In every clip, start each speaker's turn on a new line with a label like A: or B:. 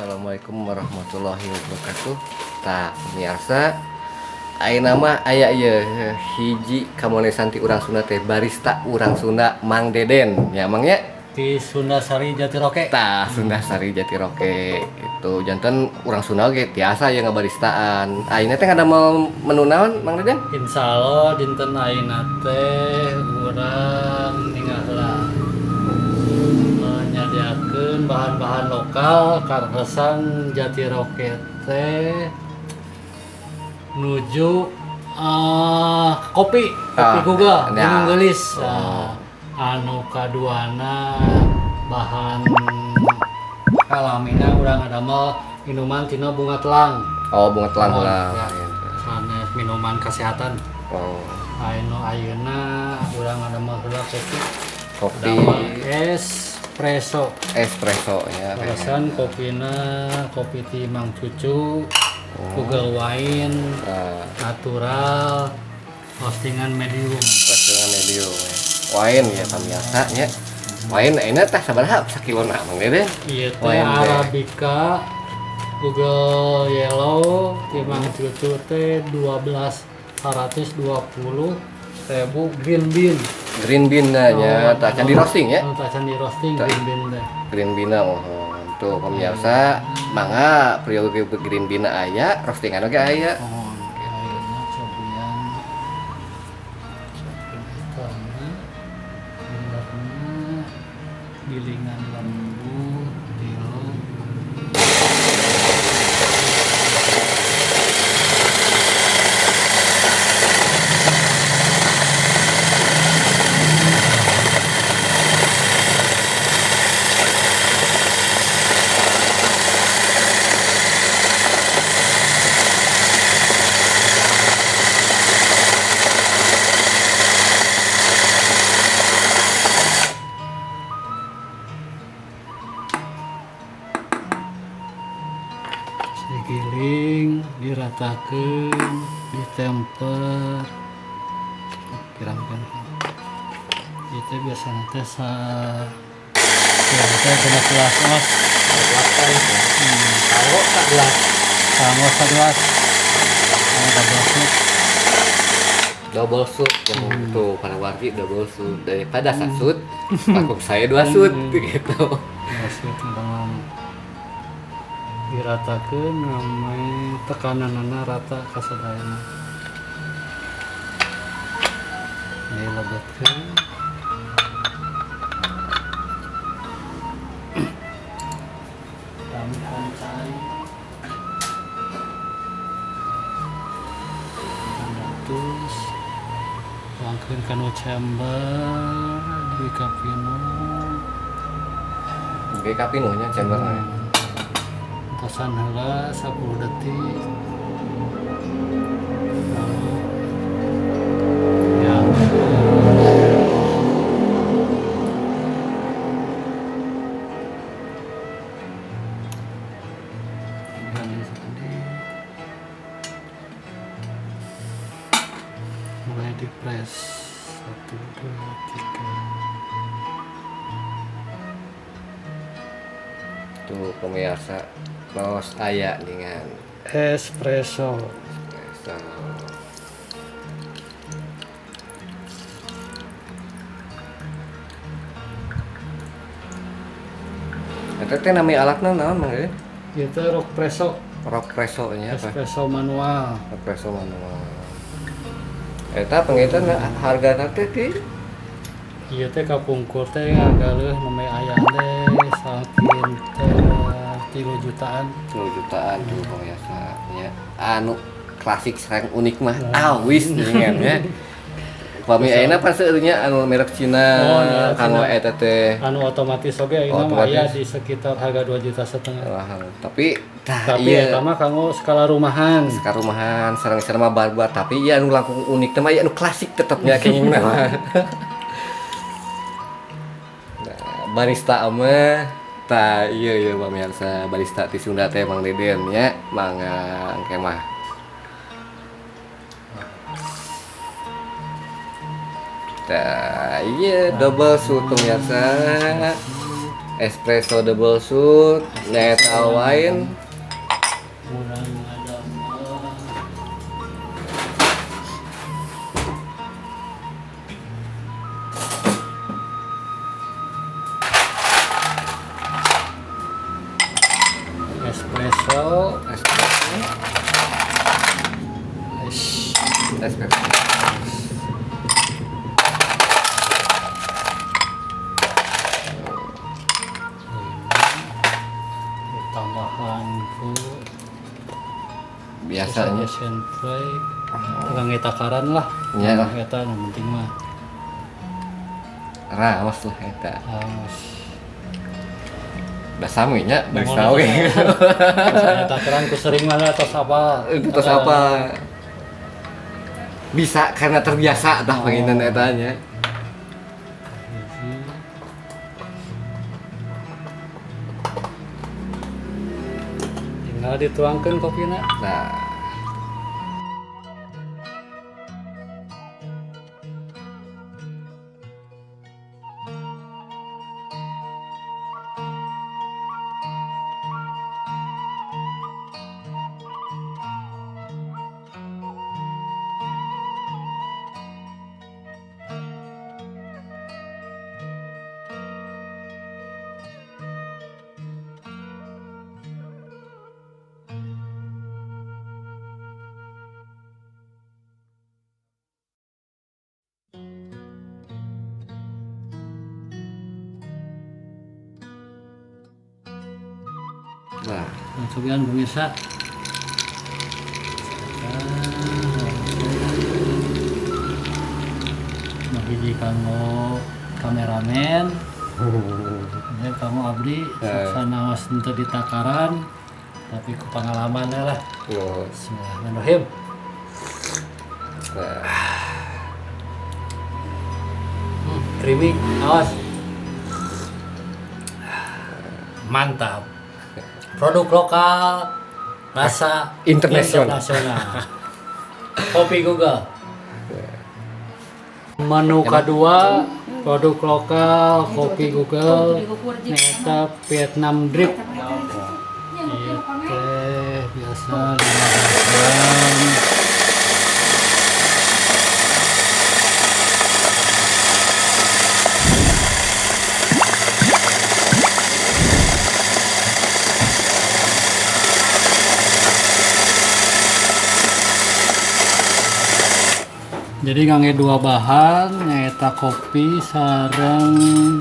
A: Assalamualaikum warahmatullahi wabarakatuh. Tah pemirsa, ayeuna mah aya ieu hiji kamonesan ti urang Sunda teh, barista urang Sunda Mang Deden. Ya Mang nya?
B: Di Sundasari Jatiroke.
A: Tah Sundasari Jatiroke gitu. Janten urang Sunda oge tiasa ya ngabaristaan. Ayeuna teh ngadamel menu naon Mang Deden?
B: Insya Allah dinten ayeuna teh urang ningahlah menyadiakeun bahan-bahan lokal kaleresan Jatiroke teh nuju kopi kopi Google Gunung Geulis. Anu kaduana bahan alamina urang ngadamel minuman tina bunga telang.
A: Oh, bunga telang heula.
B: Ya. Sanes minuman kesehatan.
A: Oh.
B: Anu ayeuna urang ngadamel heula kopi.
A: Kopi
B: espresso.
A: Espresso ya.
B: Kaleresan kopina kopi ti Mang Cucu, Google Wine, natural, roastingan medium.
A: Roastingan medium. Wine ya pamiarsa nya. Wine ayeuna teh sabaraha sakilona Mang Deden?
B: Ieu teh Arabica Google Yellow ti Mang Cucu teh 12.120.000 green bean.
A: Green bean nya, tah can di roasting ya?
B: Tah can di roasting green bean teh.
A: Green bean mohon. Tuh pemirsa, mangga priyogi green bean aya, roastingan oge aya.
B: Mohon ayeuna cobian etana benerna gilingan lembut tilu. Digiling, diratakeun, ditemper, pirangkeun. Itu biasanya teh sa teh genep gelas os.
A: Kanggo sak gelas.
B: Kanggo sak gelas. Kanggo double soup.
A: Double soup, tuh para wargi double soup daripada sasut, aku saya dua sut gitu.
B: Dua sut dengan diratakeun namanya tekananana rata kasadayana. Dilebetkeun. Tambahan cai. 800. Tuangkeun kana chamber dugi ka pinuh.
A: Dugi ka pinuh nya chamber.
B: Tosan heula 10 detik. Lalu ya. Mulai dipres 1 2 3.
A: Tuh pemirsa, los aya dengan
B: espresso.
A: Espresso. Eta teh nami alatna naon Mang Deden?
B: Ieu teh rock presso.
A: Rock presso nya apa?
B: Espresso manual.
A: Espresso manual. Eta pangitan hargana teh ti?
B: Ieu teh kapungkur teh ngagaleuh nembe aya teh saking teh 3 jutaan.
A: 3 jutaan tuh pemirsa nya. Anu klasik sareng unik mah awis geuningan nya. Upami ayeuna pan seueur nya anu merek Cina, kanggo eta teh.
B: Anu otomatis oge ayeuna mah aya di sekitar harga 2,5 juta.
A: Wah, tapi tah
B: tapi eta mah kanggo skala rumahan.
A: Skala rumahan sareng sareng mah barbar, tapi ieu anu langkung unik teh mah ieu anu klasik tetepnya kenging mah. Nah, barista mah tah ieu ieu pamirsa barista ti Sunda teh Mang Deden nya, mangga engke mah. Tah ieu double suit pemirsa. Espresso double shoot, nyaeta wine.
B: Kurang ada espresso.
A: Espresso.
B: Es.
A: Espresso.
B: Tambahan ku
A: Biasanya
B: Sensei tukang takaran lah.
A: Iya lah.
B: Eta nu penting mah.
A: Raos lah eta.
B: Raos.
A: Da sami nya barista oge.
B: Misalnya takaran ku sering mah tos apa?
A: Itu tos apa? Bisa karena terbiasa tah panginten eta nya.
B: Tinggal dituangkan kopina.
A: Nah. Nah,
B: cobian pemirsa. Nah, hiji kanggo kameramen. Ya, kamu abdi sanaos henteu ditakaran tapi ku pengalaman lah.
A: Oh.
B: Bismillahirrahmanirrahim.
A: Nah.
B: Creamy, awas. Mantap. Produk lokal, rasa
A: internasional.
B: Kopi Google. Menu kedua, produk lokal Kopi Google, nyaeta Vietnam Drip. Ieu teh biasa 15 gram. Jadi ngangge dua bahan, nyaeta kopi sareng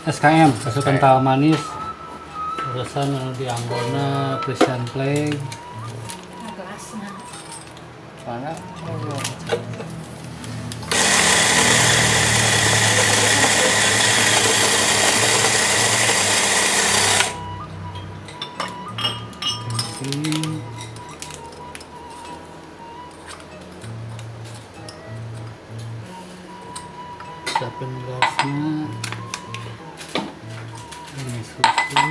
B: SKM, susu kental manis. Terusan anu dianggona Frisian Flag.
C: Gelasna.
A: Mana?
B: Siapin gelasnya. Ini susu.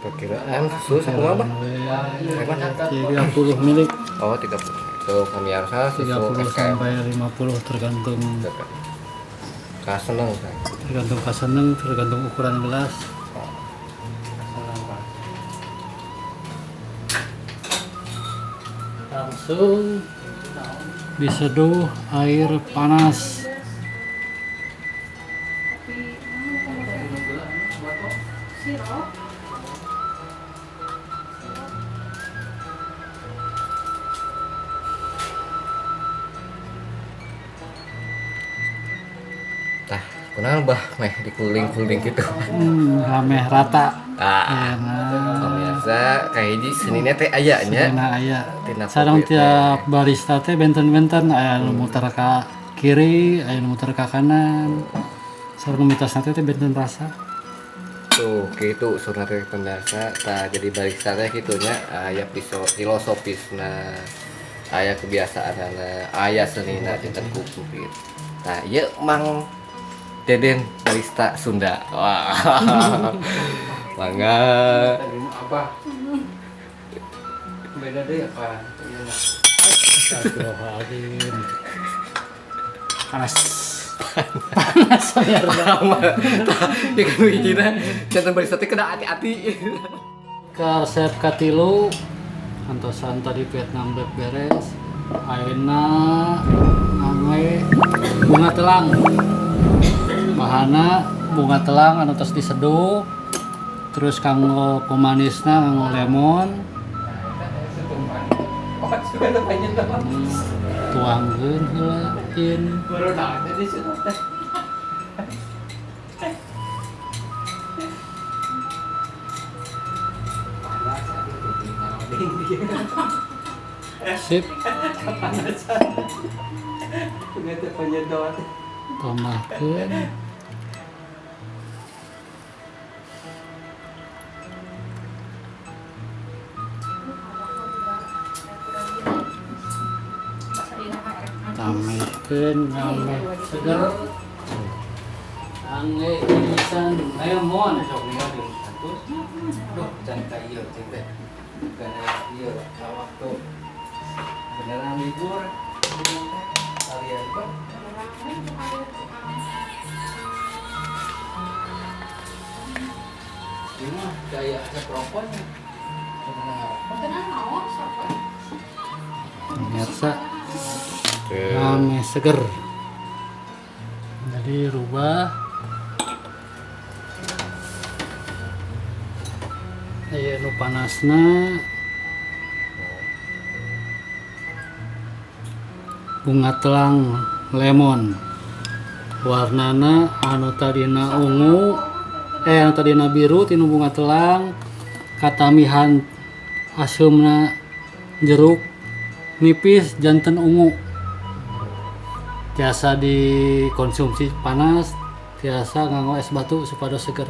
A: Perkiraan susu sama apa?
B: 30 ml.
A: Oh, 30. Itu pemirsa susu
B: 30 sampai 50 tergantung.
A: Kaseneng.
B: Tergantung kaseneng, tergantung ukuran gelas. Langsung diseduh air panas.
A: Tah, kunaon bah meh dikuling-kuling gitu.
B: Rameh rata.
A: Ah, pemirsa kahiji senina teh aya nya.
B: Senina aya. Sareng tiap barista teh benten-benten aya nu muter ka kiri, aya nu muter ka kanan. Sareng mitasna teh benten rasa.
A: Tuh, kitu surna teh pemirsa, tah jadi barista teh kitu nya aya filosofisna, aya kebiasaanana, aya senina janten kumplit. Tah, ieu Mang Deden barista Sunda. Wah. Mangga.
D: Apa? Beda deh apa?
B: Astagfirullahaladzim. Panas. Panas pemirsa.
A: Paham. Tah, ya kan hijina janten barista teh kena hati-hati.
B: Ke resep katilu antosan tadi Vietnam Black beres. Ayeuna ngangge bunga telang. Bahana bunga telang anu tos diseduh. Terus kanggo pemanisna nganggo lemon.
D: Oh, sudah ada banyak teman.
B: Tuangkeun heula in.
D: Baru nanya di situ teh. Panas aduh jadi ngauding dia.
B: Sip,
D: Kepanasan. Punya teh penyedot.
B: tambahkeun. Tambahkeun ngameh seger. Angge irisan lemon.
D: Sok ningali di status. Duh, can ka ieu cing teh. Karena ieu ka waktu beneran libur. Kalian kok ini mah kayak ada perempuan. Beneran ngarokok.
B: Pemirsa, ngameh seger. Jadi rubah. Aya nu panasna. Bunga telang lemon. Warnana anu tadina ungu, anu tadina biru tinu bunga telang katamihan aseumna jeruk nipis janten ungu. Tiasa dikonsumsi panas, tiasa nganggo es batu supados seger.